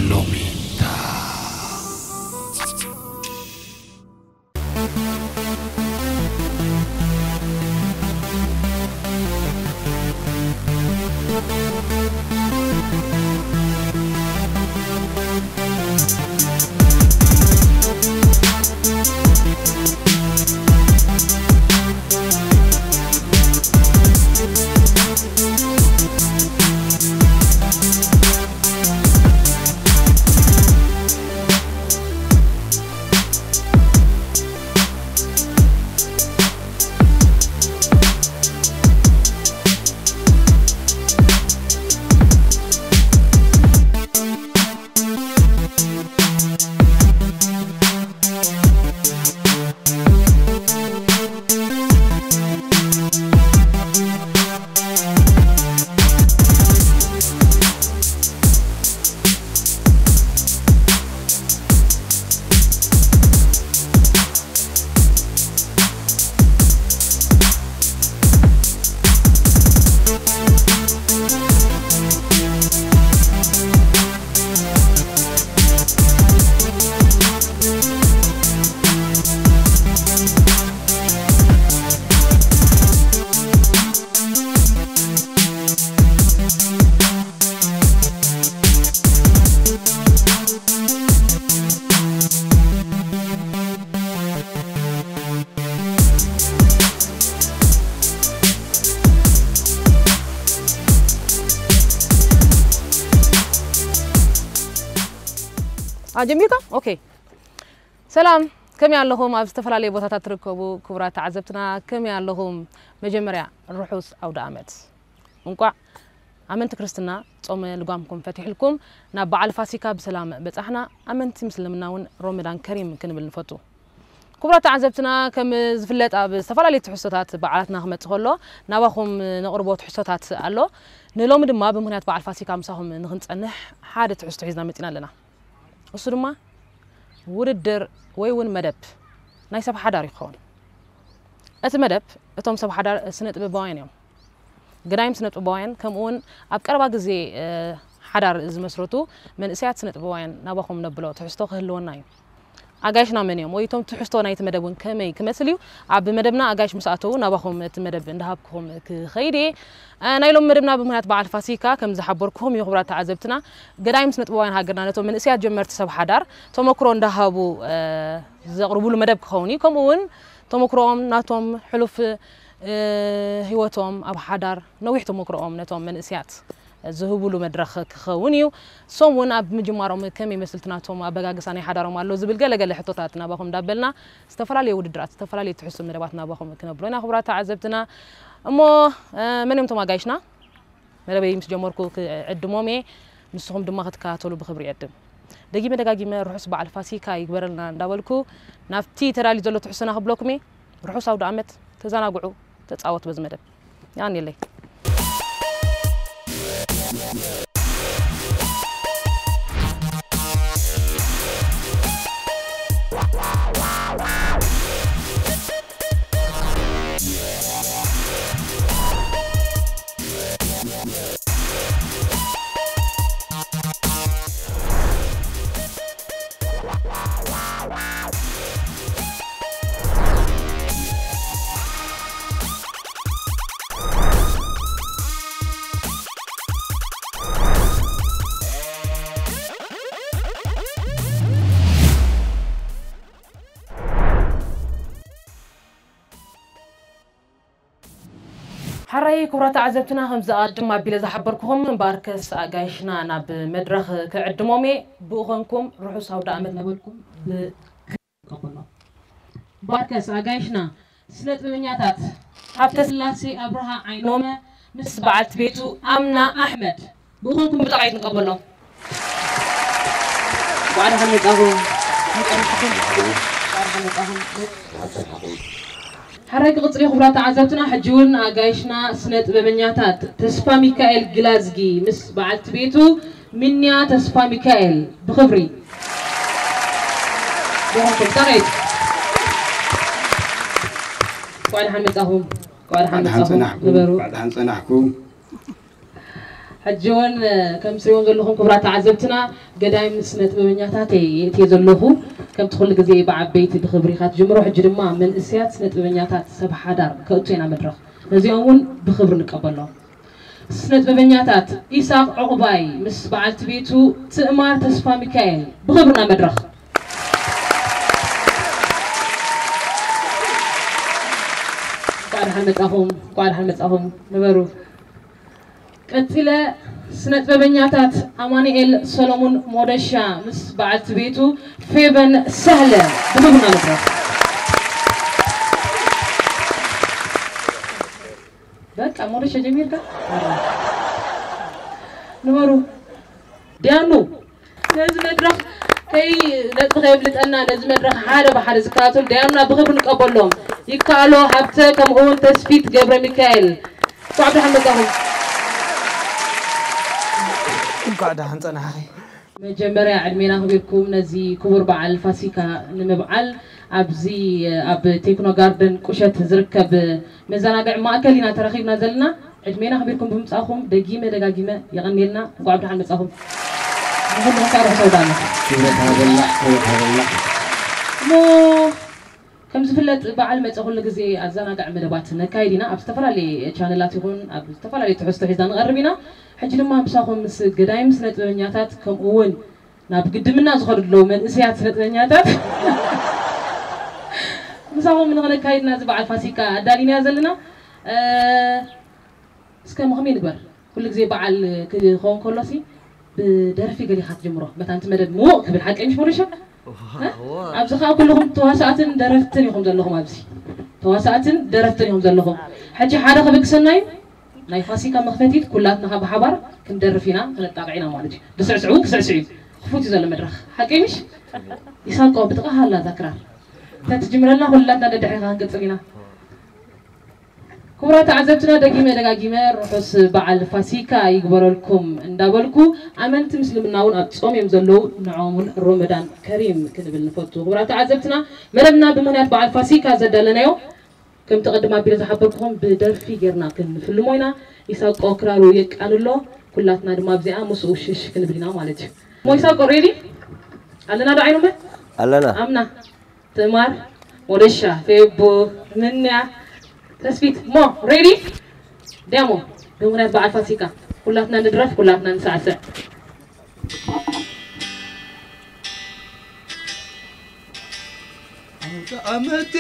ሎሜዳ። ኣጀሚርካ? ኦኬ። ሰላም፣ ከመይ ኣለኹም? ኣብ ዝተፈላለየ ቦታታት ትርከቡ ክቡራት ተዓዘብትና፣ ከመይ ኣለኹም? መጀመርያ፣ ርሑስ ኣውደ ኣመት። እንቋዕ ኣመንቲ ክርስትና ጾመ ልጓምኩም ፈቲሕልኩም ናብ በዓል ፋሲካ ብሰላም በጻሕና። ኣመንቲ ምስልምና እውን ሮመዳን ከሪም ክንብል ንፈቱ። ክቡራት ተዓዘብትና፣ ከም ዝፍለጥ ኣብ ዝተፈላለዩ ትሕዝቶታት በዓላትና ክመጽእ ከሎ ናባኹም ነቕርቦ ትሕዝቶታት ኣሎ። ንሎሚ ድማ ብምኽንያት በዓል ፋሲካ ምሳኹም ንኽንጸንሕ ሓደ ትሕዝቶ ሒዝና መጺና ኣለና። እሱ ድማ ውድድር ወይ እውን መደብ ናይ ሰብ ሓዳር ይኸውን። እቲ መደብ እቶም ሰብ ሓዳር ስነ ጥበባውያን እዮም። ገዳይም ስነ ጥበባውያን ከምኡ እውን ኣብ ቀረባ ግዜ ሓዳር ዝመስረቱ መንእሰያት ስነ ጥበባውያን ናባኹም ነብሎ ትሕዝቶ ክህልወና እዩ። ኣጋይሽና መን እዮም ወይ እቶም ትሕዝቶ ናይቲ መደብ እውን ከመይ ክመስል እዩ? ኣብ መደብና ኣጋይሽ ምስ ኣተዉ ናባኹም እቲ መደብ እንዳሃብኩኹም ክኸይድ እየ። ናይ ሎም መደብና ብምኽንያት በዓል ፋሲካ ከም ዝሓበርኩኹም እዩ። ክቡራት ተዓዘብትና፣ ገዳይም ስነ ጥበባውያን ሃገርና ነቶም መንእሰያት ጀመርቲ ሰብ ሓዳር ተመክሮ እንዳሃቡ ዘቕርቡሉ መደብ ክኸውን እዩ። ከምኡ እውን ተመክሮኦም ናቶም ሕሉፍ ህይወቶም ኣብ ሓዳር ነዊሕ ተመክሮኦም ነቶም መንእስያት ዝህቡሉ መድረኽ ክኸውን እዩ። እሶም እውን ኣብ ምጅማሮም ከመይ መስልቲ ናቶም ኣበጋግሳ ናይ ሓዳሮም ኣሎ ዝብል ገለ ገለ ሕቶታት ናባኹም እንዳበልና ዝተፈላለዩ ውድድራት፣ ዝተፈላለዩ ትሕዝቶ መደባት ናባኹም ክነብሎ ኢና። ክቡራት ተዓዘብትና፣ እሞ መን እዮም እቶም ኣጋይሽና? መደበይ ምስ ጀመርኩ ክዕድሞም እየ። ንስኹም ድማ ክትከታተሉ ብኽብሪ ይዕድም። ደጊመ ደጋጊመ ርሑስ በዓል ፋሲካ ይግበረልና እንዳበልኩ ናብቲ ተዳልዩ ዘሎ ትሕዝቶና ክብለኩም እየ። ርሑስ ኣውደ ኣመት። ተዘናግዑ፣ ተጻወቱ በዚ መደብ። የቐንየለይ። ሓራይ ክቡራት ተዓዘብትና፣ ከም ዝኣድም ኣቢለ ዝሓበርኩኹም እምበኣርከስ ኣጋይሽና ናብ መድረኽ ክዕድሞም እየ። ብኡ ኾንኩም ርሑስ ኣውደ ኣመት ነበልኩም ብ-፣ ቀበሎ። እምበኣርከስ ኣጋይሽና ስነ ጥበበኛታት ሃብተ ስላሴ ኣብርሃ ዓይኖመ ምስ በዓልቲ ቤቱ ኣምና ኣሕመድ ብኡ ኾንኩም ብጣቕዒት ንቀበሎም። እንኳዕ ደሓን መጻኹም። እንኳዕ ደሓን መጻኹም። ሓራይ ክቕጽል እዩ ክቡራት ተዓዘብትና። ሕጂ እውን ኣጋይሽና ስነ ጥበበኛታት ተስፋ ሚካኤል ግላዝጊ ምስ በዓልቲ ቤቱ ሚንያ ተስፋ ሚካኤል ብኽብሪ ብኾንኩም ብጣቕዒት። እንኳዕ ደሓን መጻኹም። እንኳዕ ደሓን መጻኹም። ንበሩ። እንኳዕ ደሓን ጸናሕኩም። ሕጂ እውን ከም ትሪእዎም ዘለኹም ክቡራት ተዓዘብትና፣ ገዳይም ስነ ጥበበኛታት እየ የእትየ ዘለኹ። ከምቲ ኩሉ ግዜ ብዓበይቲ ብኽብሪ ኢኻ ትጅምሮ፣ ሕጂ ድማ መንእሰያት ስነ ጥበበኛታት ሰብ ሓዳር ከእቱ ኢና መድረኽ። ነዚኦም እውን ብኽብሪ ንቀበሎም። ስነ ጥበበኛታት ኢሳቕ ዑቕባይ ምስ በዓልቲ ቤቱ ትእማር ተስፋ ሚካኤል ብኽብሪ ናብ መድረኽ። እንኳዕ ደሓን መጻኹም፣ እንኳዕ ደሓን መጻኹም። ንበሩ። ቀጺለ ስነ ጥበበኛታት ኣማኑኤል ሰሎሙን ሞደሻ ምስ በዓልቲ ቤቱ ፌቨን ሳህለ ብኽብሪ ናብ መድረኽ። በቃ ሞደሻ ጀሚርካ? ንበሩ። ዲያኑ፣ ነዚ መድረኽ ከይ ነጥቢ ከየብልጠና፣ ነዚ መድረኽ ሓደ ብሓደ ዝከታተሉ ዲያኑና ብኽብሪ ንቀበሎም። ይከኣሎ ሃብተ፣ ከምኡ እውን ተስፊት ገብረ ሚካኤል። እንኳዕ ብደሓን መጻኹም። እንኳዕ ደሓን ጸናሕኺ። መጀመርያ ዕድሜና ኣኽቢርኩም ነዚ ክቡር በዓል ፋሲካ ንምብዓል ኣብዚ ኣብ ቴክኖ ጋርደን ቁሸት ዝርከብ መዘናግዒ ማእከል ኢና ተራኺብና ዘለና። ዕድሜና ኣኽቢርኩም ብምጻኹም ደጊመ ደጋጊመ የቐንየልና። እንኳዕ ብደሓን መጻኹም። ንኹሉ እንኳዕ ርሑስ ኣውደ ዓመት። ክብረት ሃበላ፣ ክብረት ሃበላ። እሞ ከም ዝፍለጥ በዓል መጸ ኩሉ ግዜ ኣዘናጋዒ መደባት ነካይድ ኢና። ኣብ ዝተፈላለየ ቻነላት ይኹን ኣብ ዝተፈላለየ ትሕዝቶ ሒዝና ንቐርብ ኢና። ሕጂ ድማ ምሳኹም ምስ ገዳይም ስነ ጥበበኛታት ከምኡ እውን ናብ ግድምና ዝኸዱ ዘለዉ መንእሰያት ስነ ጥበበኛታት ምሳኹም ንኽነካይድ ኢና እዚ በዓል ፋሲካ ኣዳሊና ዘለና። እ፣ እስከ ምኽሚ ንግበር። ኩሉ ግዜ በዓል ክኸውን ከሎሲ ብደርፊ ገሊኻ ትጅምሮ። መታንቲ መደብ ምውቕ ክብል ሓቀይ ምሽ ሞደሻ? እ? ኣብዚ ኸኣ ኩልኹም ተዋሳእትን ደረፍትን ኢኹም ዘለኹም ኣብዚ። ተዋሳእትን ደረፍትን ኢኹም ዘለኹም። ሕጂ ሓደ ክብግሰና እዩ። ናይ ፋሲካ መኽፈቲት ኩላትና ኸኣ ብሓባር ክንደርፍ ኢና፣ ክነጣቕዕ ኢና ማለት እዩ። ብስዕስዑ ክስዕስዕ እዩ። ክፉት እዩ ዘሎ መድረኽ። ሓቀይ ምሽ? ይሳቆ ብጥቓኻ ኣላ እዛ ክራር። እንተ ትጅምረልና ኩላትና ደድሕሪኻ ክንቅጽል ኢና። ክቡራት ተዓዘብትና ደጊመ ደጋጊመ ርሑስ በዓል ፋሲካ ይግበረልኩም እንዳበልኩ፣ ኣመንቲ ምስልምና እውን ኣብ ጾም እዮም ዘለዉ፣ ንዕኦም እውን ሮመዳን ከሪም ክንብል ንፈቱ። ክቡራት ተዓዘብትና መደብና ብምኽንያት በዓል ፋሲካ ዘዳለናዮ ከምቲ ቅድም ኣቢለ ዝሓበርኩኹም ብደርፊ ጌርና ክንፍልሞ ኢና። ኢሳቆ ክራሩ የቃንሎ፣ ኩላትና ድማ ኣብዚኣ ምስኡ ሽሽ ክንብል ኢና ማለት እዩ። እሞ ኢሳቆ ሬዲ ኣለና ዶ? ዓይኖመ ኣለና። ኣምና ትእማር፣ ሞደሻ፣ ፌቡ፣ ምንያ፣ ተስፊት፣ ሞ ሬዲ ዲያሞ ብምኽንያት በዓል ፋሲካ ኩላትና ንድረፍ፣ ኩላትና ንሳዕስዕ። ኣውደ ኣመቴ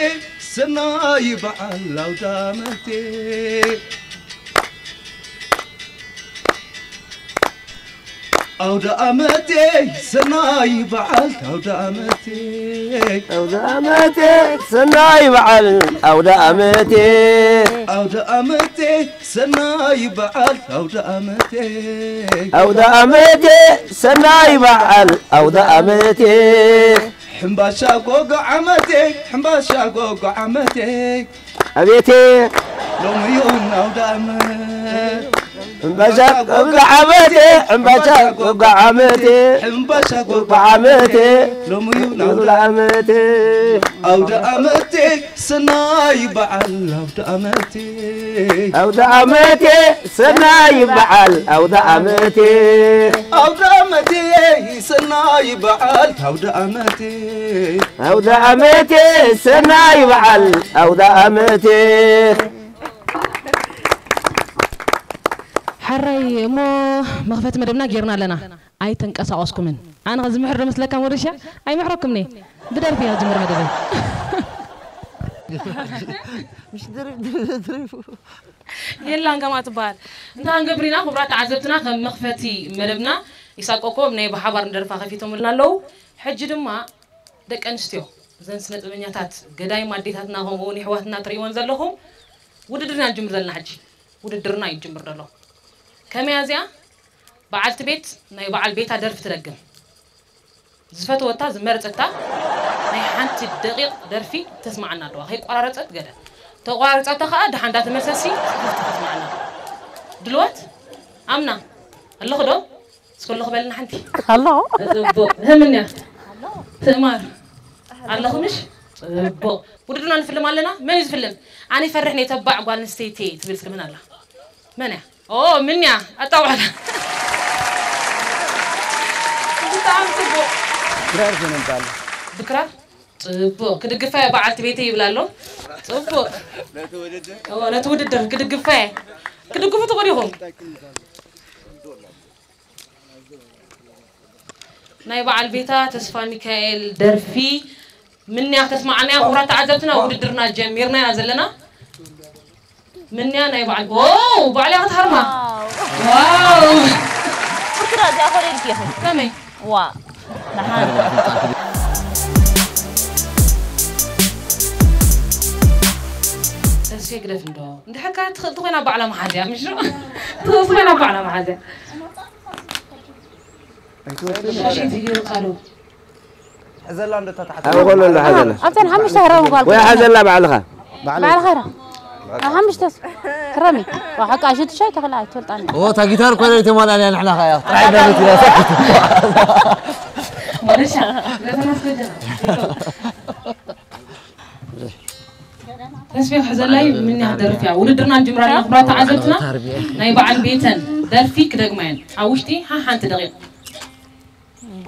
ሰናይ በዓል ኣውደ ኣመቴ። ኣውደ ኣመቴ ሰናይ በዓል ኣውደ ኣመቴ። ኣውደ ኣመቴ ሰናይ በዓል ኣውደ ኣመቴ። ኣውደ ኣመቴ ሰናይ በዓል ኣውደ ኣመቴ። ኣውደ ኣመቴ ሰናይ በዓል ኣውደ ኣመቴ። ሕምባሻ ጎጎ ዓመቴ፣ ሕምባሻ ጎጎ ዓመቴ። ኣቤቴ ሎሚ እዩ ኣውደ ኣመት። ሕምባሻ ጎጎ ዓመቴ፣ ሕምባሻ ጎጎ ዓመቴ። ሕምባሻ ጎጎ ዓመቴ ሎሚ እዩ ኣውደ ኣመቴ። ኣውደ ኣመቴ ሰናይ በዓል ኣውደ ኣመቴ። ኣውደ ኣመቴ ሰናይ በዓል ኣውደ ኣመቴ። ኣውደ ኣመቴ ሰናይ በዓል ኣውደ ኣመቴ። ኣውደ ኣመቴ ሰናይ በዓል ኣውደ ኣመቴ። ሕራይ እሞ መኽፈቲ መደብና ጌርና ኣለና። ኣይተንቀሳቐስኩምን። ኣነ ኸ ዝምሕር ዶ መስለካ ሞደሻ? ኣይምሕረኩምን እየ። ብደርፊ እየ ዝጅምር መደበይ። የላን ከምኣ ትበሃል። እንታይ ክንገብር ኢና ክቡራት ተዓዘብትና፣ ከም መኽፈቲ መደብና ኢሳቆ እኮ ናይ ብሓባር ንደርፋ ከፊቶምልና ኣለዉ። ሕጂ ድማ ደቂ ኣንስትዮ፣ እዘን ስነ ጥበበኛታት፣ ገዳይም ኣዴታትና ከምኡ እውን የሕዋትና ትርእይወን ዘለኹም፣ ውድድርና ንጅምር ዘለና ሕጂ። ውድድርና እዩ ዝጅምር ዘሎ። ከመይ እያ እዚኣ? በዓልቲ ቤት ናይ በዓል ቤታ ደርፊ ትደግም። ዝፈተወታ፣ ዝመረጸታ ናይ ሓንቲ ደቂቕ ደርፊ ተስምዓና ኣለዋ። ከይቆራረጸት ገለ። ተቆራርጻታ ከኣ ደሓን እንዳተመልሰሲ ጽፍፍቲ ተስምዓና ኣለዋ። ድልዋት? ኣምና? ኣለኹ ዶ? እስከ ኣለኹ በልና ሓንቲ። ኣሎ። ጽቡቕ። ህምንያ? ትእማር? ኣለኹ ምሽ? ጽቡቕ። ውድድርና ንፍልም ኣለና። መን እዩ ዝፍልም? ኣነ ይፈርሕ ነይ ተባዕ ጓል ኣንስተይቲ ትብል እስከ መን ኣላ? መን እያ? ኦ፣ ምንያ ኣጣዋዕላ። ብጣዕሚ ጽቡቕ። ክራር ዘነንጣለ። ብክራር? ጽቡቕ። ክድግፋ እየ በዓልቲ ቤተይ ይብል ኣሎ። ጽቡቕ። እዎ፣ ነቲ ውድድር ክድግፋ እየ። ክድግፉ ትኽእሉ ኢኹም። ናይ በዓል ቤታ ተስፋ ሚካኤል ደርፊ ምንያ ክተስማዓና እያ። ክቡራት ተዓዘብትና፣ ውድድርና ጀሚርና ኢና ዘለና። ምንያ ናይ በዓል፣ ኦ፣ ባዕላ ክትሃርማ። ዋው። ዋው። ብትራ እዚኣ ኮነ ኢልኪ ኢኺ። ከመይ? ዋ። ደሓን። ተስፌ ግደፍ እንዶ። እንድሕር ከኣ ትኽእል ተኾይና ባዕላ መሓዝያ፣ ምሽ? ትኽእል ተኾይና ባዕላ መሓዝያ። ኣይትወስድን። ሻሽ ትግይሩ ቃሉ። ሕዘላ እንዶ ተታሕተ። ኣብ ጎሎ እንዶ ሓዘላ። ኣብተን ሓሙሽተ ክረም ጓል ወይ ሓዘላ ባዕልኻ። ባዕልኻ ራ። ኣብ ሓሙሽተ ክረሚ። ዋ፣ ሓቃ ሽቱ ሻይ ተኽላ ኣይትፈልጣን። ኦ፣ እታ ጊታር እኮ ለይተ ሞላልያ ንሕና ኸኣ ጥራይ ደረት ኢላ ሰክት። ማለሻ፣ ለተናስገደ። ተስፌ ክሕዘላይ ምንያ ክደርፍ እያ። ውድድርና ንጅምር ኣለና፣ ክቡራት ተዓዘብትና። ናይ በዓል ቤተን ደርፊ ክደግማ እየን። ኣብ ውሽጢ ሓ-፣ ሓንቲ ደቂቕ። እምባ።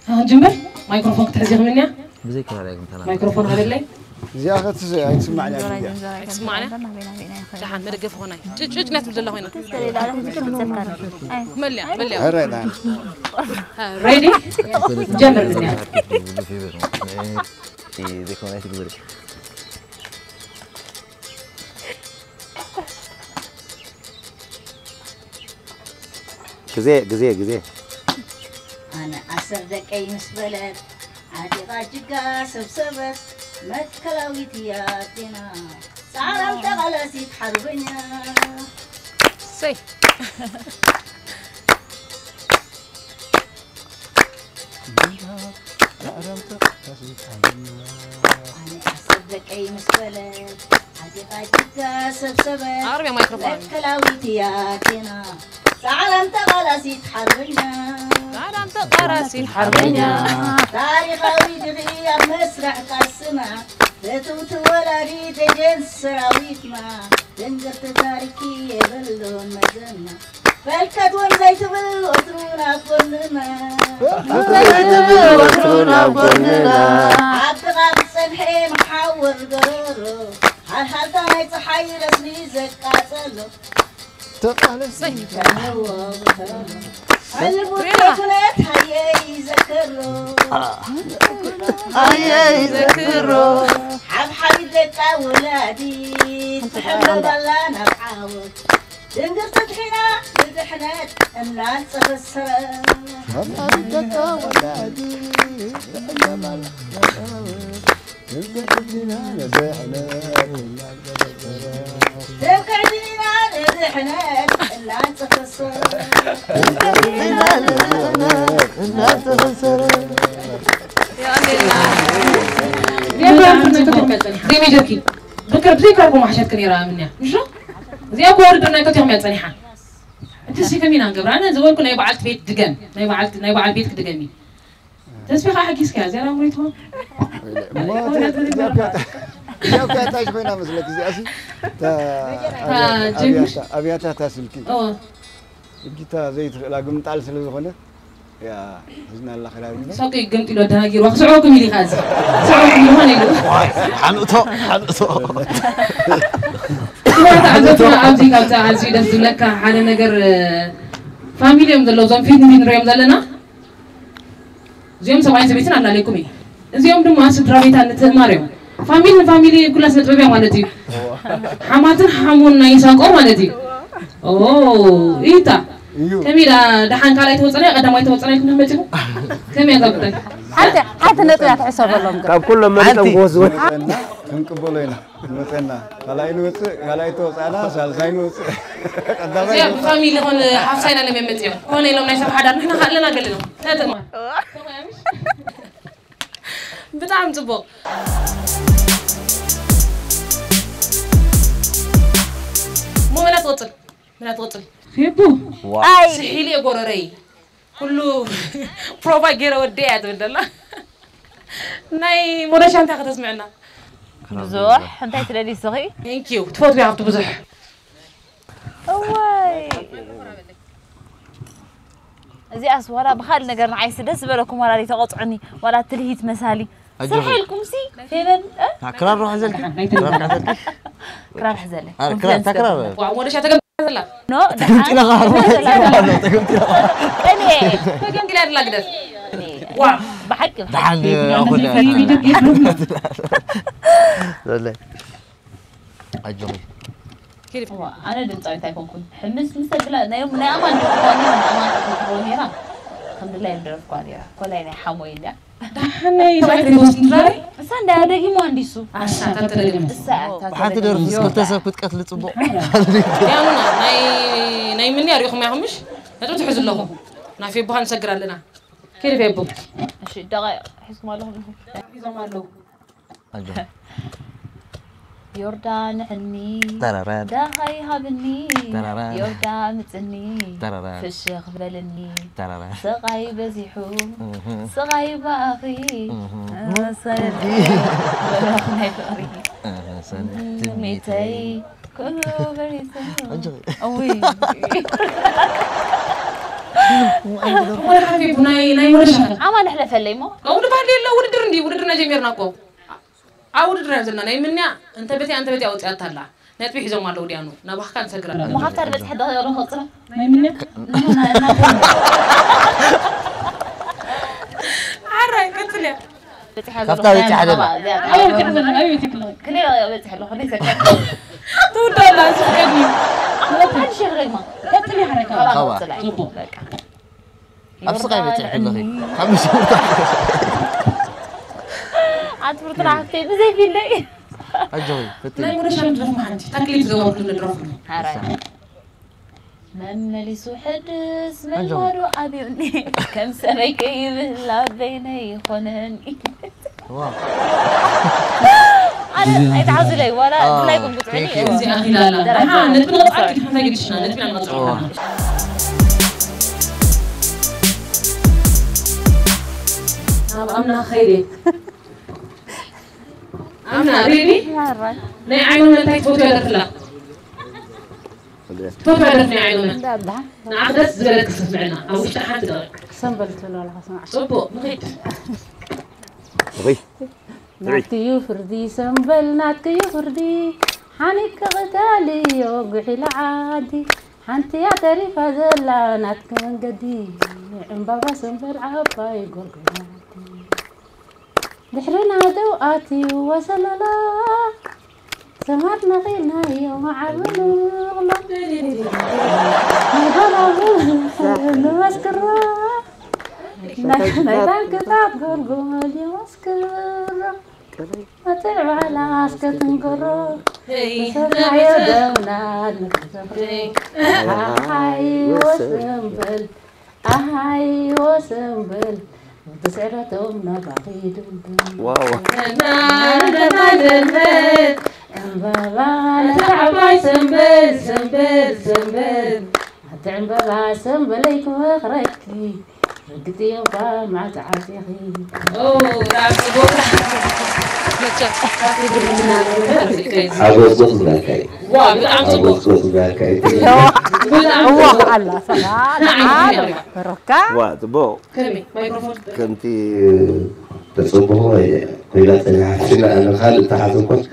ሃ፣ ጅምር። ማይክሮፎን ክትሕዚ ክምንያ? ብዘይ ክራር ኣይግምተና። ማይክሮፎን ሃበለይ። እዚኣ ኸትስ-፣ ኣይትስማዕን እያ ድያ? ኣይትስማዕን እያ? ደሓን መደገፊ ኾናይ። ጭ-፣ ጭጭ ናይ ትብል ዘላ ኮይና። መለያ፣ መለያ። ኧረ፣ ደሓን። ሃ፣ ሬዲ? ጀምር ምንያ። ዘይኮነ ኣይትግበሪ። ግዜ፣ ግዜ፣ ግዜ። ኣነ ዓሰር ደቀይ ምስ በለት፣ ዓጢቓ ጅጋ ሰብሰበት፣ መትከላዊት እያ ኣዴና፣ ጻዕራም ተቓላሲት ሓርበኛ። ሰይ። ኣነ ዓሰብ ደቀይ ምስ በለት፣ ዓጢቓ ጅጋ ሰብሰበት፣ ኣቕርብያ ማይክሮፎን። መትከላዊት እያ ኣዴና፣ ጻዕራም ተቓላሲት ሓርበኛ። ጻዕራም ተቓላሲት ሓርበኛ። ታሪኻዊ ድኺ ኣብ መስርሕ ቃልስና፣ ህትውቲ ወላዲ ደጀን ሰራዊትና፣ ደንገርቲ ታሪኪ የብሉን መዘና። ፈልከት እውን ዘይትብል ወትሩ ናብ ጎንና። ፈልከት ዘይትብል ወትሩ ናብ ጎንና። ዓዲ ቃል ዝጸንሐ መሓውር ጎረሮ፣ ሃልሃልታ ናይ ጸሓይ ረስኒ ዘቃጸሎ። ተቓለስ። ሕልቡ ሬና። ዘይኩነት ሃየ ይዘክሮ። ሃየ ይዘክሮ። ሓብሓቢት ደቃ ወላዲት ትሕለበላ ናብ ዓወት። ድንግል ትድሒና ንድሕነት እናንጸፈሰረ። ሓብሓቢት ደቃ ወላዲት ትሕለበላ ናብ ዓወት። ደም ከዕድና ንድሕነት እናተኸሰ። ዜማ ጀርኪ ብክር ብዘይከርኩ ማሕሸትክ ነይራ ምንያ ምሽ እዚኣ እኮ ውድድር ናይ ክልቲኦም እያ ጸኒሓ። እቲ ሲ ከሚና ንገብራ ኣነ ዝበልኩ ናይ በዓልቲ ቤት ድገም ናይ በዓልቲ ናይ በዓል ቤት ክድገሚ ተስፋ ሓጊዝካ እዚኣ ላምሪት ሆን እሞ እዚኣ ፒያታ እዚኣ ፒያታ ኮይና መስለክ እዚኣ ሲ ታ ታ ጀግንሽ? ኣብያታ ኣብያታ ታ ስልኪ ኦ እጅታ ዘይትኽእላ ግምጣል ስለ ዝኾነ ያ ህዝና ኣላ ክላል ሶቂ ግምጢሎ ደናጊሩ ክስዕበኩም ኢሉ ኢኻ እዚ ክስዕበኩም ኢሉ ሆነ ኢሉ ሓንእቶ ሓንእቶ ክቡራት ተዓዘብትና ኣብዚ ካብዛ ኣዝዩ ደስ ዝብለካ ሓደ ነገር ፋሚሊ እዮም ዘለዉ እዞም ፊት ንፊት ንሪኦም ዘለና እዚኦም ሰብኣይን ሰበይትን ኣላለይኩም እዩ። እዚኦም ድማ ስድራ ቤታ ንትእማር እዮም። ፋሚሊ ንፋሚሊ ኩላስ መጥበቢያ ማለት እዩ። ሓማትን ሓሙን ናይ ይሳቆ ማለት እዩ። ኦ ኢታ እዩ። ከመይ ዳ ደሓን ካልኣይ ተወፀናይ ቀዳማይ ተወፀናይ ኩና መፂኹ ከመይ ኣዛ ጉዳይ ሓንቲ ሓንቲ ነጥቢ እያ ትሕሰበሎም ግን ካብ ኩሎም መሪፆም ሓንቲ። ክወስዱ ክንቅበሎ ኢና። ንመፀና ካልኣይ ንወፅእ ካልኣይ ተወፃና ሳልሳይ ንወፅእ ቀዳማይ እዚኣ ብፋሚሊ ኾን ሓፍሳይና ለመመፅኦም ኮነ ኢሎም ናይ ሰብ ሓዳር ንሕና ከኣለና ገለ ኢሎም ተጥማ ብጣዕሚ ፅቡቅ ሞ መላ ትወፅል መላ ትወፅል ፌቡ ኣይ ስሒል እየ ጎረረይ ኩሉ ፕሮቫ ገይረ ወደ እያ ትብል ደላ ናይ ሞረሻ እንታይ ከተስምዕና ብዙሕ እንታይ ትደሊ ስኺ thank you ትፈትዊ ሃብቲ ብዙሕ እዋይ እዚኣስ ዋላ ብኻልእ ነገር ንዓይሲ ደስ ዝበለኩም ዋላ ተቐጽዑኒ ዋላ ትልሂት መሳሊ ኣጆኺ። ስርሐልኩም ሲ ፌቨን እ? አ፣ ክራር ዶ ሒዘልኪ? ክራር ዶ ሒዘልኪ? ክራር ሕዘለይ። አ፣ ክራር፣ ኮንፊደንስ ክራር። ገብርና። ዋው፣ ወደ ሻ ተገምጥላ። ኖ፣ ተገምጢላ ደሓን። ኸዓ፣ ተገምጢላ ኸዓ። ተገምጢላ ኸዓ። ቀኔ። ተገምጢላ ደላ ግደፍ። ዋ። ብሓቂ፣ ብሓቂ። ደሓን፣ እ፣ ኣኹል። ዘለይ። ኣጆኺ። ዋ፣ ኣነ ድምፃዊት ኣይኮንኩን። ሕምስ ምስ ተብላ፣ ናይ፣ ናይ ኣማን ዶ ትኾን ነይራ፣ ናይ ኣማን ዶ ትኾን ነይራ። ከም ድላይ ደረፍኳ ነይራ። ኮላይ ናይ ሓሞይ እንድያ። ደሓነይ፣ ሰዓት ሪፖስት እንድራይ? እሳ እንድያ ደጊሙ ኣንዲሱ። ኣሳ፣ ካብ ተደገመ። እሳ፣ እታ ብሓንቲ ተደገመ። ደርፊ እስከ ተሰብ ክትቀትሊ ጽቡቕ። ያሙና፣ ናይ፣ ናይ ምንያ ሪኢኹም ያኹምሽ? ነጥቢ ትሕዙ ኣለኹም። ናብ ፌቡኻ ንሰግር ኣለና። ኬሪ ፌቡ። እሺ፣ ደቓይቕ ሒዝኩም ኣለኹም። ሒዞም ኣለዉ። ኣጆ። ዮርዳ ንዕኒ፣ ተረረር። ደሃይ ሃብኒ፣ ተረረር። ዮርዳ ምጽኒ፣ ተረረር። ፍሽኽ በልኒ፣ ተረረር። ስቓይ በዚሑ፣ እህ። ስቓይ ብኣኺ፣ እህ። መሰል በረኽ ናይ ፍቕሪ። እህ፣ ሰን-፣ ትምኒተይ፣ ትምኒተይ፣ ኩሉ በሪሱ። ኣጆ። እውይ። እሞ ሓፊፉ ናይ፣ ናይ ወደ ሻኸ። ኣማ ንሕለፈለይ እሞ። ከምኡ ድባል የለ፣ ውድድር እንዲ፣ ውድድርና ጀሚርና እኮ። ኣብ ውድድር እዮም ዘለና። ናይ ምንያ እንተ በትያ፣ እንተ በትያ ኣውፅኣታ ኣላ። ነጥቢ ሒዞም ኣለዉ ዲያኑ። ናባኽካ ንሰግር ኣለና። እሞ ሃብታ ዝበፅሐ ዶ ይቕረ ክቕፅሎ? ናይ ምንያ? ሓራይ፣ ቀፅልያ። በፂሐ ካብታ በፂሐ ዘለኹ ደላ። እዚኣ ኣበይ በፂሐ ዘለኹ? ኣበይ በፂሐ ዘለኹ? ክንደይ ደቂቕ በፂሐ ኣለኹ? ክንደይ ሰከንድ? ትውዳእ ኣላ፣ እዚ ቀድሚ። ኣሁን ሓደ ሺህ ደግማ። ቀፅልያ ሓረካ። ካባ። ካባ። ፅላይ። ፅቡቅ። በቃ። ኣብ ስቓይ በፂሕኪ ኣለኺ። ካብ ምሽውታ። ኣትፍርትና ሓፍተይ፣ ብዘይ ፊለይ። ኣጆኺ፣ ፍትኒ። ናይ ወደ ሻም ድረፍ መሓንቲ፣ ታክሊት ዝገበርኩ ንድረፍሉ። ሓራይ። መመሊሱ ሕድስ ኣጆኺ። መልማዱ ኣብዩኒ፣ ከም ሰበይ ከይብህላ በይነይ ይኾነኒ። ዋው። ኣነ ኣይትሓዙለይ፣ ዋላ ኣዎ፣ ድላይኩም ግጥዑኒ። ቴንክ ዩ። እዚኣ ኺላ ኣላ። ደራሲ። ኣሓ፣ ነጥቢ ንቐጽዓት ኪድ ሓንታይ ግድሽና፣ ነጥቢ ኢና ንቐጽዖ። ኣዎ። ናብ ኣምና ኸይደ። ኣምና፣ ሬዲ? ማራ። ናይ ዓይኑ መን እንታይ ትፈትዮ ደርፍላ? ትፈትዮ ደርፊ ናይ ዓይኑ መን? ንዓኽ ደስ ዝበለክ ስምዕና፣ ኣብ ውሽጢ ሓንቲ ደቂቕ። ሰምበል ትብሎ ኣለኻ፣ ስማዕ። ጽቡቕ፣ ንኺድ። ኦይ። ናትክዩ ፍርዲ ሰምበል፣ ናትክዩ ፍርዲ። ሓኒክ ክቕተልዮ ጉሒላ ዓዲ። ሓንቲ እያ ተሪፋ ዘላ ናትኪ መንገዲ። ዕምባባ ሰምበል ዓባይ ጎልጎል ዓዲ። ድሕርና ደው ኣትዩ ወሰለላ። ሰማር ነቒልናዮ መዓር ብንቕሎ። ንጎላጉል ንመስክሮ። ናይ፣ ናይ ታንክታት ጎልጎል ይመስክሮ። ኣትዕ ባላ እስከ ትንገሮ። ሰብናዮ ደምና ንክተፍሮ። ኣሃይ ወሰምበል። ኣሃይ ወሰምበል፣ ብስዕረቶም ናባኺ ድምድም። ዋው። ዕምባባ ነታ ዓባይ ሰምበል፣ ሰምበል፣ ሰምበል። ኣቲ ዕምባባ ሰምበለይ ክመኽረኪ፣ ርግጽዮ እኳ መዓት ዓጺኺ። ኦ፣ ብጣዕሚ ጽቡቕ። መቸም። ሓጎስ ጎስ ዝበልካ እዩ። ዋ፣ ብጣዕሚ ጽቡቕ። ሓጎስ ጎስ ዝበልካ እዩ። ብጣዕሚ እዋ፣ ጽቡቕ። ኣላ፣ ሰባ፣ ንዓይ ንዓይ፣ ይኸይድ። ሮካ። ዋ፣ ጽቡቕ። ከመይ? ማይክሮፎን። ከምቲ ተጸብኾ ኮይና ጸኒሓትና፣ ኣነ ካልእ ተሓሰብኳስ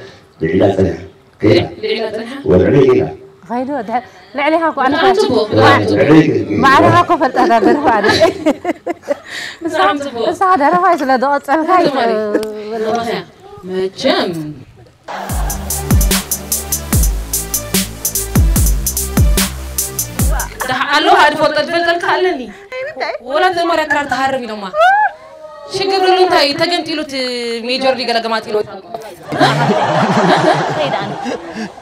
ልዒላ ጸኒሓ። ከይዳ። ልዒላ ጸኒሓ? ወልዕሊ ከይዳ። ኸይዱ፣ ድሐ-፣ ልዕሊኻ እኮ ኣነ ብጣዕሚ እኮ ጽቡቕ፣ ብጣዕሚ ጽቡቕ። ልዕሊ ከይዳ። ባዕልኻ እኮ ፈልጣ እዛ ደርፊ ኣነ። ብጣዕሚ ጽቡቕ። ንስኻ ደረፋይ ስለ ዝቐጸልካ እዩ። ተማሪ። መቸም። ደሓ-፣ ኣለዋ፣ ድፈልጠ-፣ ድፈልጠልካ ኣለኒ። ወላ ተማሪ ክራር ትሃርም ኢሎማ። ሽግር ደሎ እንታይ ተገምጢሉ እቲ ሜጀር ሊግ ገለ ገማጢሉ። ከይድ ኣነ።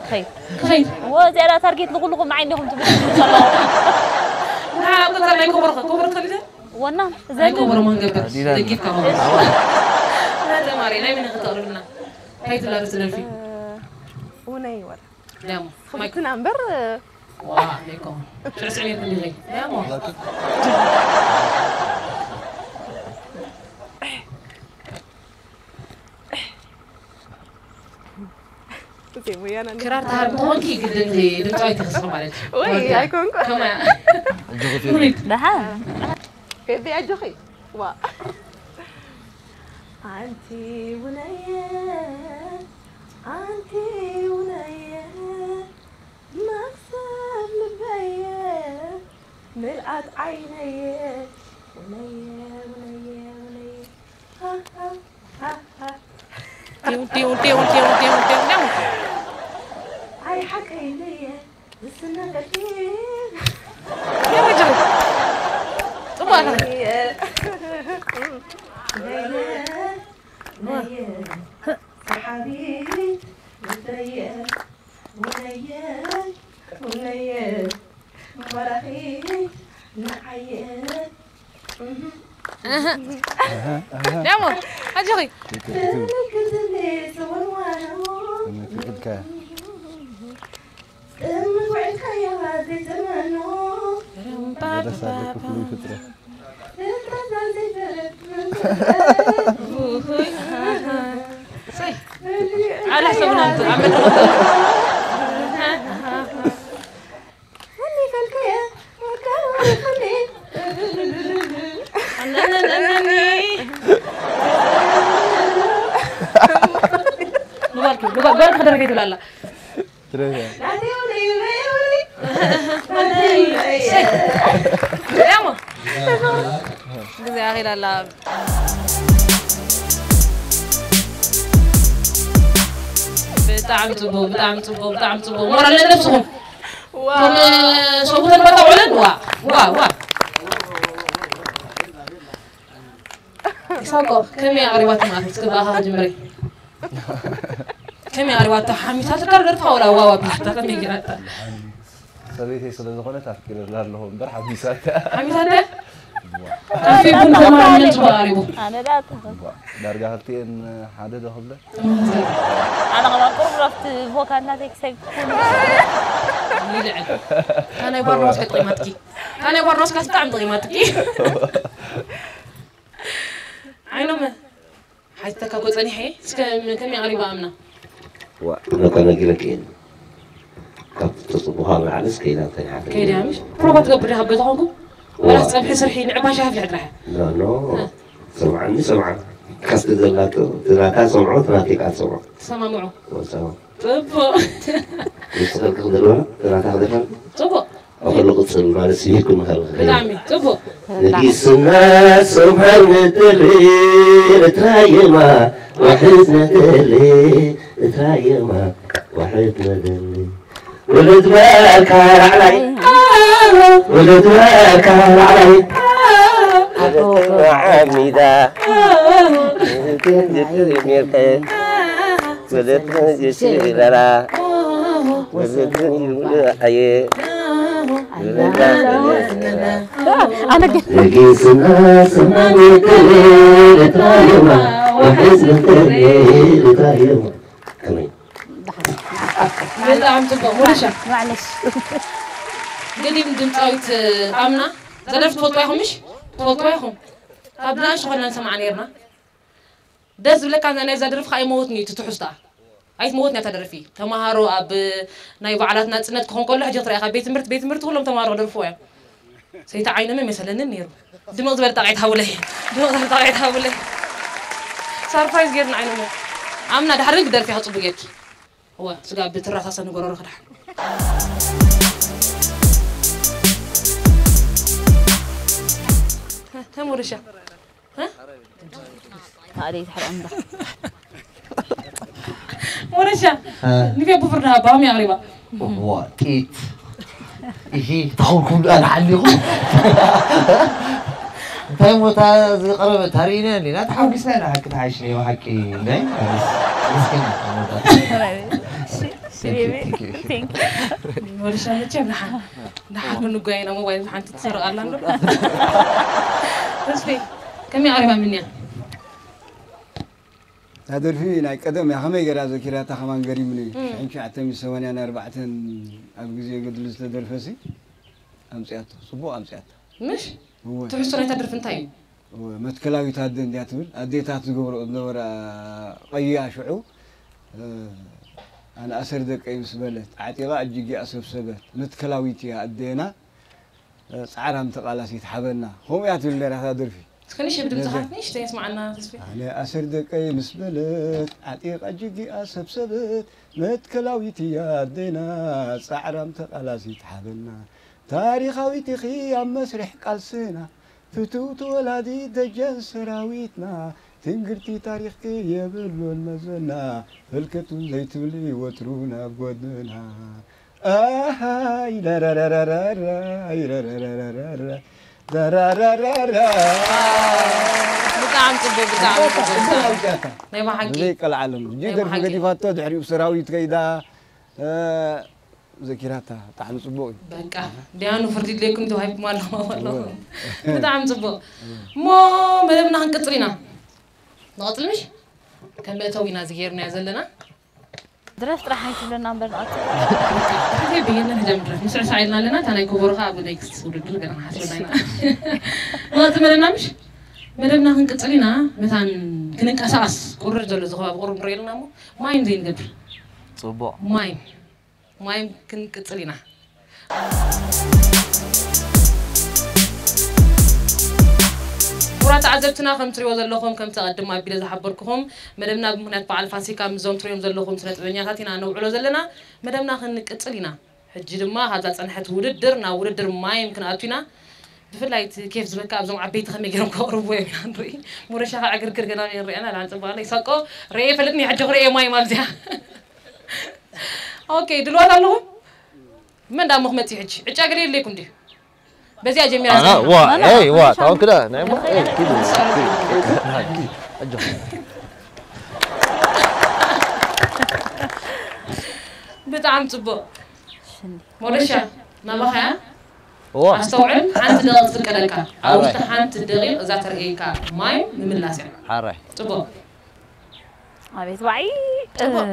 ከይድ። ከይድ። ወ-፣ እዚኣ ታርጌት ንኹልኹም ንዓይ እንዲኹም ትብሉ ዘለኹም። ንዓ፣ ቁጽር ናይ ኮቦርኸ፣ ኮቦር ትፈልጥ? ወና፣ ናይ ዘን ኮቦር መን ገበር? ዲዳን። ደጊፍካ ኮቦር። ናይ ተማሪ፣ ናይ መን ከተቕርብልና? እንታይ ትብላ ርእሲ ደርፊ? እ፣ እውነይ ወላ። ደሞ፣ ማይክ። ክፍትና እምበር፣ ዋ፣ ለይኮም። ስዕስዕ ጌርኩ እንዲለይ። ደሞ። እዜ ሙያና እንደ- ክራር ተሃርም ተኾንኪ ግድን ድምፃዊት ትኽስኺ ማለት እዩ። ወይ፣ ተወዲኣ። ኣይኮንኩ። ከማያ። ደሓን። ቤቢ ኣጆኺ። ዋ። ኣንቲ ውነየ፣ ኣንቲ ውነየ፣ መኽሰብ ልበየ፣ ምልኣት ዓይነየ፣ ውነየ፣ ውነየ፣ ውነየ፣ ሃ፣ ሃ፣ ሃ፣ ሃ። ጢው፣ ጢው፣ ጢው፣ ጢው፣ ጢው፣ ጢው፣ ጢው። ኣይ ሓቀይነየ፣ ዝስነቀኪ። ጽቡቕ። ደሞ ኣጆኺ። ኢልካ ደስ ኣለኩ ፍሉይ ፍጥረት። ዓላ ሰብና ኣብ መድረኽ ንባልኪ ንባልኪ ክደረገ ትብላ ኣላ። ግዜ ኣኺላ ኣላ። ብጣዕሚ ጽቡቕ፣ ብጣዕሚ ጽቡቕ፣ ብጣዕሚ ጽቡቕ። ሞራል ነብስኹም። ከም ሰቡተን ባታ ውዕለን ዋ ዋ ዋ። ኢሳቆ ከመይ ኣቕሪባቶ ማለት እስኪ ብኣኻ ጀምሪ። ከመይ ኣቕሪባቶ ሓሚሳትካ ደርፋ ወላ ዋዋ ቢልካ ከመይ ገይራታ? ሰበይተይ ስለ ዝኾነት ኣፍቂረላ ኣለኹ እምበር ሓሚሳታ። ሓሚሳታ? ካፌ ቡን ከማን ምን ጽቡቕ ኣቕሪቡ። ኣነ ደኣ ኣታ እዋ፣ ዳርጋ ክልቲኤን ሓደ ዶ ክብለ? ኣነ ከማን ቁሩብ ረፍቲ ቮካል ናተይ ክሰብ ክኹን ይልዕል። ታናይ ባርኖስ ከጥቂማትኪ። ታናይ ባርኖስ ካስ ብጣዕሚ ጥቂማትኪ። ዓይኖመ ሓይተካ ኮ ጸኒሐ እስከ ከመይ ኣቕሪባ ኣምና። ዋ ነታ ነጊረኪ እየ ካብቲ ተፅቡኻ ንላዕሊ እስከ ኢላ ተኒሓ ከይዳ ምሽ ፕሮባ ትገብር ዲኻ ኣብ ገዛ ኮንኩ ወላስ ፀብሒ ስርሒ ንዕባሻ ኣፍልሕ ጥራሕ ኖ ኖ ሰምዓኒ ሰምዓ ካስቲ ዘላቶ ትናታ ሰምዖ ትናቴ ቃል ሰምዖ ትሰማምዑ ወሰው ጥቡቕ ንስኸልክ ክደልዋ ትናታ ክደልዋ ፅቡቕ ኣኸሉ ቅፅል ማለት ስሚርኩም ምኸል ብጣዕሚ ፅቡቕ ንጊስና ሰምሃር ነደሊ ንትራየማ ዋሕድ ነደሊ ንትራየማ ዋሕድ ነደሊ ወለድ በርካ ላዕላይ ወለድ በርካ ላዕላይ ወለድ ዓሚዳ ወለድ ጀሽለላ ወለድ ይብሉ ኣየ ኣነ ግን ንጊስና ሰማን ተሌ ለትራየማ ወሕዝ ተሌ ለትራየማ ከመይ ብጣዕሚ ፅቡቕ ሙሉሻ ማዕለሽ ገዲም ድምፃዊት ኣምና ዘደርፍ ትፈልጥዋ ኢኹም ምሽ ትፈልጥዋ ኢኹም ካብ ብናሽ ኾና ንሰማዓ ነርና ደስ ዝብለካ ናይ ዛደርፍ ከዓ ይመወት እዩ ትትሕዝታ ኣይትመወት ናይ ታደርፊ ተማሃሮ ኣብ ናይ በዓላት ናፅነት ክኾን ከሎ ሕጂ ትረኣኻ ቤት ትምህርቲ ቤት ትምህርቲ ኩሎም ተማሃሮ ክደርፍዎ እዮም ሰይቲ ዓይነመ መሰለንን ነይሩ ድምቕ ዝበለ ጣቕዒት ሃቡለይ ድምቕ ዝበለ ጣቕዒት ሃቡለይ ሳርፕራይዝ ገይርና ዓይነመ ኣምና ዳሕርን ክደርፊ ክፅቡ ጌርኪ እዋ ስጋ ብትራሳሰ ንጎረሮ ክዳሕ ተሞርሻ ታዲያ ይትሕር እንዳ ሞርሻ ንቤ ብፍርዳ ባሚ ኣሪባ ዋ ጢት ይሂ ተኸውኩም ዳኣ ንሓሊኹ እንታይ ሞታ ዝቐረበ ታሪእና እንዲና ተሓጒስና ኢና ሓቂ ተሓይሽ ነይ ሓቂ ናይ ምስኪን ሞርሻ መቸም ንሓ ንሓ ምንጓየና ሞባይል ሓንቲ ትሰርቕ ኣላ እንዶ ተስፌ ከመይ ኣሪባ ምንያ እታ ደርፊ ናይ ቀደም እያ ከመይ ገይራ ዘኪራታ ከማን ገሪምኒ ሽሕን ትሽዓተ ሚእትን ሰማንያን ኣርባዕተን ኣብ ግዜ ገድሊ ዝተደርፈሲ ኣምፅኣቶ ፅቡቕ ኣምፅኣቶ ምሽ እወ ትሕዝቶ ናይታ ደርፊ እንታይ እዩ እወ መትከላዊት ኣደ እንድያ ትብል ኣዴታት ዝገብርኦ ዝነበራ ቀይያ ሽዑ ኣነ ኣሰር ደቀይ ምስ በለት ዓጢቓ እጅጊኣ ሰብሰበት መትከላዊት እያ ኣዴና ጻዕራም ተቓላሲት ሓበና። ከምኡ እያ ትብል ነይራ እታ ደርፊ። እስከ ንእሽተይ ብድምፅኻ ነዘ- ንእሽተይ የስምዓና ተስፋ። ኣነ ኣሰር ደቀይ ምስ በለት፣ ዓጢቓ ጅጊኣ ሰብሰበት፣ መትከላዊት እያ ኣደና፣ ጻዕራም ተቓላሲት ሓበና። ታሪኻዊት ኢኺ ኣብ መስርሕ ቃልስና፣ ፍትውቲ ወላዲት ደጀን ሰራዊትና፣ ትንግርቲ ታሪኽኪ የብሉን መዘና፣ ህልክት እውን ዘይትብሊ ወትሩ ናብ ጎድንና። ኣሃይ፣ ዳራራራራራ፣ ዳራራራራ። ብጣዕሚ ፅቡቅ፣ ብጣዕሚ ፅቡቅ፣ ብጣዕሚ ናይ ብሓቂ። ብዘይ ቀልዓለም። እጂ ናይ ደርፊ ብሓቂ። ገዲፋቶ፣ ድሕሪኡ ሰራዊት ከይዳ፣ እ፣ ዘኪራታ፣ ብጣዕሚ ፅቡቅ እዩ። በቃ፣ ዲያኑ ፍርዲ ድሌኩም ተዋሂብኩም ኣለኹም ኣለኹም። ብጣዕሚ ፅቡቅ። እሞ መደብና ክንቅፅል ኢና። ንቐፅል ምሽ? ከም መእተዊ ኢና ዝገይርናዮ ዘለና። ድረፍ ጥራሕ ኣይትብለና እምበር ንኣቱ። ብሄርና ንጀምር። ምስዕሳዕ ኢልና ኣለና። እታ ናይ ኮቦሮ ኸዓ ኣብ ኔክስት ውድድር ገና ንሓስበላ ኢና። ንቐፅል መደብና ምሽ? መደብና ክንቅፅል ኢና። መታን ክንንቀሳቐስ ቁርር ዘሎ እዚ ከባቢ ቁርብ ንሪኦ ኣለና እሞ ማይ ዘይንገብር። ፅቡቕ። ማይ ማይ ክንቅፅል ኢና። ክቡራት ተዓዘብትና ከም ትሪእዎ ዘለኹም ከምቲ ቀድም ኣቢለ ዝሓበርኩኹም መደብና ብምኽንያት በዓል ፋሲካ ምስዞም ትሪኦም ዘለኹም ስነ ጥበበኛታት ኢና ነውዕሎ ዘለና። መደብና ክንቅፅል ኢና። ሕጂ ድማ ካብዛ ፀንሐት ውድድር ናብ ውድድር ማይም ክንኣቱ ኢና። ብፍላይ እቲ ኬፍ ዝበካ ኣብዞም ዓበይቲ ከመይ ገይሮም ከቕርብዎ እዮም ኢና ንርኢ። ሞረሻ ከዓ ዕግርግር ገና ንሪኣና ላንፅባለ ይሳቆ ርኤ ይፈልጥኒ ሕጂ ክርኤ ማይም ኣብዚኣ። ኦኬ ድልዋት ኣለኹም? መን ዳሞ ክመፅእ ሕጂ ዕጫ ገለ የድልየኩም ድዩ? በዚኣ ጀሚራ ኣና ዝነበረ። ዋ ኣና ኤይ ዋ ኣና ታውን ክዳ ናይ ሞ ኤይ ኪዱ ኣጆ ብጣዕሚ ፅቡቅ። ሞረሻ ናባኻያ ዋ ኣስተውዕል። ሓንቲ ደቂቅ ትፍቀደልካ። ኣብ ኣራይ። ውሽጢ ሓንቲ ደቂቅ እዛ ተርእየካ ማይ ምምላስ እያ። ሓራይ ፅቡቅ። ኣቤት ዋዒ። ፅቡቅ።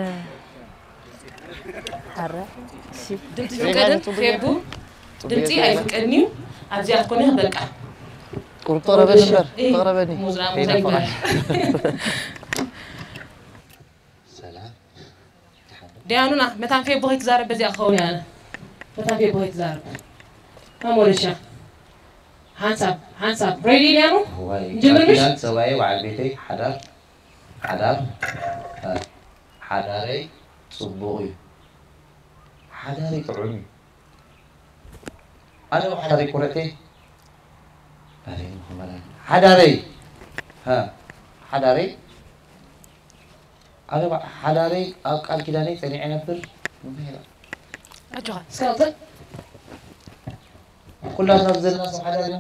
ሐረ። ድምፂ ፍቀድን ፌቡ ድምፂ ኣይፍቀድን እዩ። ኣብዚኣ ትኮነ በቃ ቁርብ ተቕረበኒ እምበር እይ፣ ተቕረበኒ ሙዝራ ከይናፍቓ። ሙዝራ ይበሃል። ሰላም ዲያኑና መታን ፌቦ ከይትዛረብ በዚኣ ክኸውን እያ። መታን ፌቦ ከይትዛረብ ኣሞለሻ ሓንሳብ ሓንሳብ ሬዲ ዲያኑ እዋይ ንጅምር ምሽ ቃል ሰብኣይ በዓል ቤተይ ሓዳር ሓዳር እ፣ ሓዳረይ ፅቡቕ እዩ። ሓዳረይ ጥዑም እዩ። ኣነ ሓዳረይ ቁርዕተይ ኣበይ ንኽመላ ሓዳረይ እ፣ ሓዳረይ ኣነ ሓዳረይ ኣብ ቃል ኪዳነይ ፀኒዐ ነብር። ኣጆኻ እስከ ቀፅል። ኩላትና ዘለና ሰብ ሓዳር ኢና።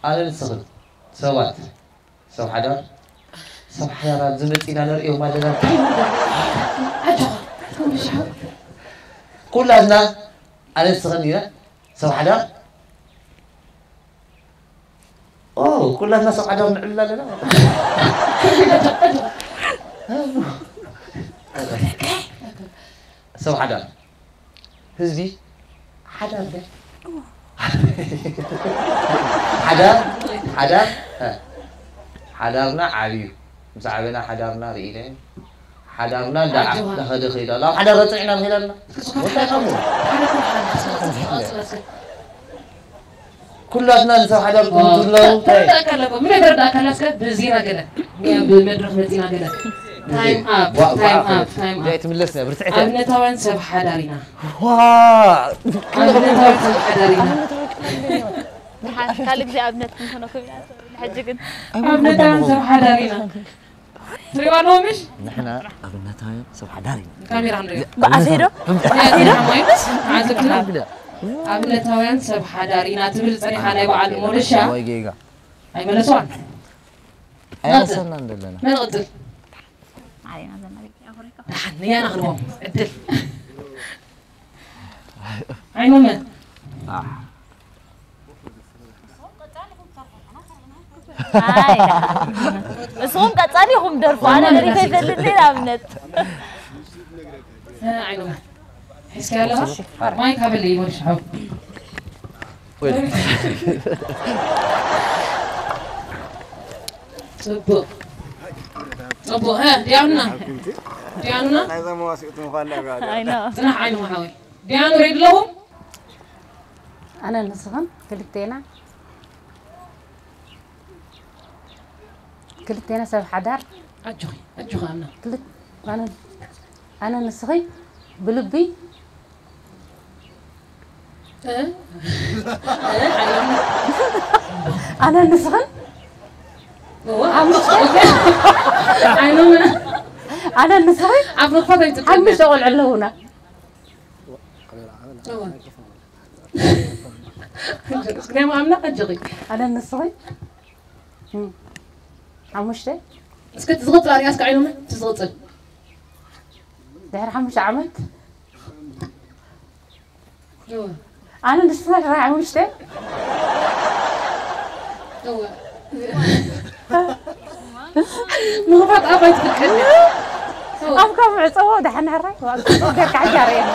ኣነ ንስኽን ሰባት ሰብ ሓዳር ሰብ ሓዳር ኣብዚ መፂና ነርእዮም ኣለና። ኣጆኻ እስከ ምሻ ኩላትና ኣነ ንስኽን ኢና ሰብ ሓዳር ኦ ኩላትና ሰብ ሓዳር ንዕብል ኣለና። ሰብ ሓዳር ህዝቢ ሓዳር ደ ሓዳር ሓዳር እ፣ ሓዳርና ዓብዩ ምስ ዓበና ሓዳርና ርኢና ሓዳርና እንዳ ኣጆኻ። እንዳኸደ ከይዳ ኣብ ሓዳር ረፅዕና ንኸይዳ ኣለና ወጣ ካሞ ሓደ ኩሉ ሓደ ሓደ ኩላትና ንሰብ ሓዳር ትምትለው እንታይ ተረዳእካ ኣለኮ ምን ተረዳእካ ኣለስከ ብዚና ገለ ብመድረክ መፂና ገለ ታይም ኣፕ ዋ- ታይም ዋ- ኣፕ ታይም ኣፕ ትምለስና ብርትዕተ ኣብነታውያን ሰብ ሓዳር ኢና ዋ ኣብነታውያን ሰብ ሓዳር ኢና ብርሓን ካልእ ግዜ ኣብነት ክንኮነኩም ኢና። ሕጂ ግን ኣብነታውያን ሰብ ሓዳር ኢና ትሪእዋ ኣለዎ ምሽ ንሕና ኣብነታውያን ሰብ ሓዳር ኢና ካሜራ ክንሪኦ ብኣሰይ ዶ ዓዘብትና ኣብነታውያን ሰብ ሓዳር ኢና ትብል ፀኒሓ ናይ በዓል ሞለሻ ወይ ጌጋ ኣይመለስዋን ኣይመሰናን ዘለና መን ቅፅል ዓሌና ዘለና ቤት ያፈሪካ ደሓን ንያና ክንዎም ዕድል ዓይኖመ ንስኹም ቀፃሊ ኢኹም ደርፉ ኣነ ደሪፈ ይፈልጥ ንኣብነት ዓይኖመ ሒዝካ ኣለኻ ማይ ካበለይ ወርሻ ፅቡቅ ፅቡቅ ዲያኑና ዲያኑና ናይዛ መዋስእቲ ምዃን ኣይኖ ፅናሕ ዓይኖመ ሓወይ ዲያኑ ሬድ ኣለኹም ኣነ ንስኽን ክልቴና ክልቴና ሰብ ሓዳር ኣጆኺ ኣጆኺ ኣምና ክልት ኣነ ኣነ ንስኺ ብልቢ እ? እ? ኣይሎምን። ኣነ ንስኽን እዋ። ሓሙሽተ ኣይሎምን። ኣነ ንስኺ ኣብ ምኽፋት ኣይትጥቀሚ። ሓሙሽተ ቆልዑ ኣለዉና። እዋ። እስኪ ናይ ኣምላኽ ኣጆኺ። ኣነ ንስኺ እም፣ ሓሙሽተ እስከ ትዝቕጽል ኣርያ እስከ ኣይሎምን ትዝቕጽል። ድሕሪ ሓሙሽተ ዓመት እዋ። ኣነ ንስና ድሕሪ ሓሙሽተ እዋ። ምኽፋት ኣፍ ኣይትፍቀድ። እዋ። ኣብ ካብ ዕፀዎ ደሓን ሕራይ ዋ፣ ገርካ ሕጂ ኣርእየኒ።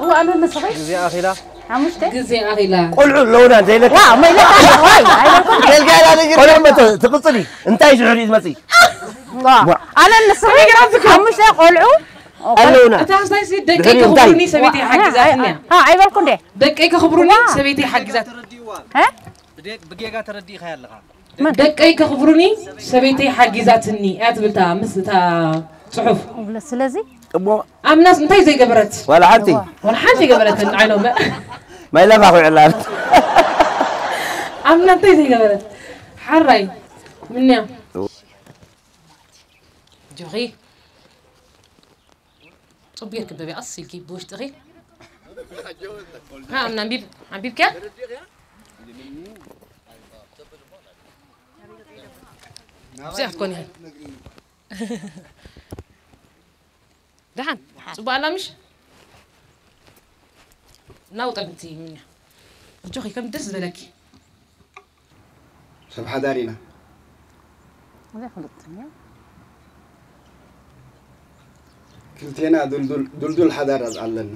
እዋ፣ ኣነ ንስኺ ግዜ ኣኺላ ሓሙሽተ ግዜ ኣኺላ። ቆልዑ ኣለውና ዘይለካ ዋ፣ መይለካ ወይ፣ ኣይለኩም። ጌልጋ ኢላ ነገር ቆልዑ መተ ትቕጽል እዩ። እንታይ ዝሕሪ ዝመጽእ? ዋ፣ ኣነ ንስኺ ሓሙሽተ ቆልዑ ኣለውና። እታ ኣስታይሲ ደቀይ ድሕሪ እንታይ? ከኽብሩኒ ሰበይቲ ሓጊዛትኒ እያ። አ፣ ኣይበልኩ እንዴ? ደቀይ ከኽብሩኒ ዋ። ሰበይቲ ሓጊዛት እ? ብደ- ብጌጋ ተረዲእኻ ኣለኻ። ደቀይ ከኽብሩኒ ሰበይተይ ሓጊዛትኒ እያ ትብል እታ ምስ እታ ጽሑፍ። ስለዚ እሞ ኣምናስ እንታይ ዘይገበረት? ዋላ ሓንቲ ዋላ ሓንቲ ገበረትን። I know, but ማይ ለፋ ኹዕላ ኣምና እንታይ ዘይገበረት? ሓራይ ምንያ ጆኺ ጽቡቅ ጌርኪ በቢ ቀስ ኢልኪ ብውሽጥኺ። ሃ፣ ኣምና ኣንቢብ-፣ ኣንቢብክያ? እዚኣ ክትኮኒ ኢኺ። ደሓን፣ ጽቡቅ ኣላ ምሽ? ናውጠ ብቲ ምንያ። ኣጆኺ፣ ከም ደስ ዝበለኪ። ሰብ ሓዳር ኢና። እዚኣ ፍልጥትን እያ። ክልቴና ድልዱል፣ ድልዱል ሓዳር ኣለና።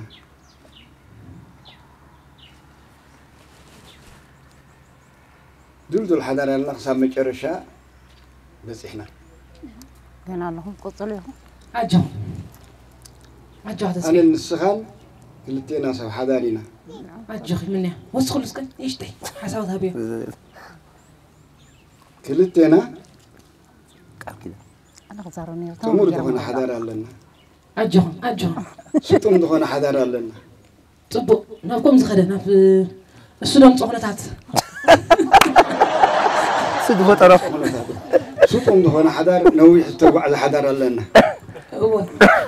ድልዱል ሓዳር ኣለና፣ ክሳብ መጨረሻ በጺሕና። ገና ኣለኹም፣ ቀጽሉ ኢኹም። ኣጆኹም። ኣጆኻ ተስፋ። ኣነን ንስኻን ክልቴና ሰብ ሓዳር ኢና። ኣጆኺ፣ ምንያ። ወስኹሉ እስከ፣ ንእሽተይ ሓሳብ ትሃብዮ። ክልቴና ቃል ኪዳን። ኣነ ክዛረብ ነይሩ። ጥሙር ዝኾነ ሓዳር ኣለና። ኣጆኹም፣ ኣጆኹም። ስጡም ዝኾነ ሓዳር ኣለና። ጽቡቕ፣ ናብ ከምኡ ዝኸደ፣ ናብ፣ እሱ ደምጾ ኩነታት። እሱ ዝፈጠሮ። ኩነታት። ስጡም ዝኾነ ሓዳር፣ ነዊሕ ዝተጓዕዘ ሓዳር ኣለና። እወ፣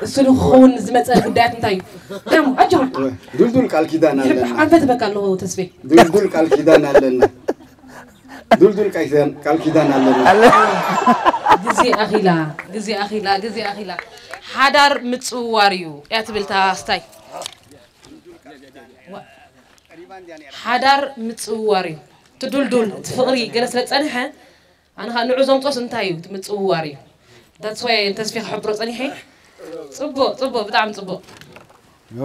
እሱ ንክኸውን ዝመጸ ጉዳያት እንታይ እዩ? ደሞ፣ ኣጆኹም። እወ፣ ድልዱል ቃል ኪዳን ኣለና። ኣንፈት በቃ ኣለዎ ተስፌ። ድልዱል ቃል ኪዳን ኣለና። ድልዱል ቃል ኪዳን፣ ቃል ኪዳን ኣለና። ኣለ። ግዜ ኣኺላ፣ ግዜ ኣኺላ፣ ግዜ ኣኺላ። ሓዳር ምጽውዋር እዩ እያ ትብል እታ ስታይ። ሓዳር ምጽውዋር እዩ። እቲ ዱልዱል፣ እቲ ፍቕሪ ገለ ስለ ዝጸንሐ፣ ኣነ ኸኣ ንዑ ዘምጾስ እንታይ እዩ? እቲ ምጽውዋር እዩ። That's why ተስፌ ክሕብሮ ጸኒሐ። ጽቡቕ፣ ጽቡቕ፣ ብጣዕሚ ጽቡቕ። ዮ።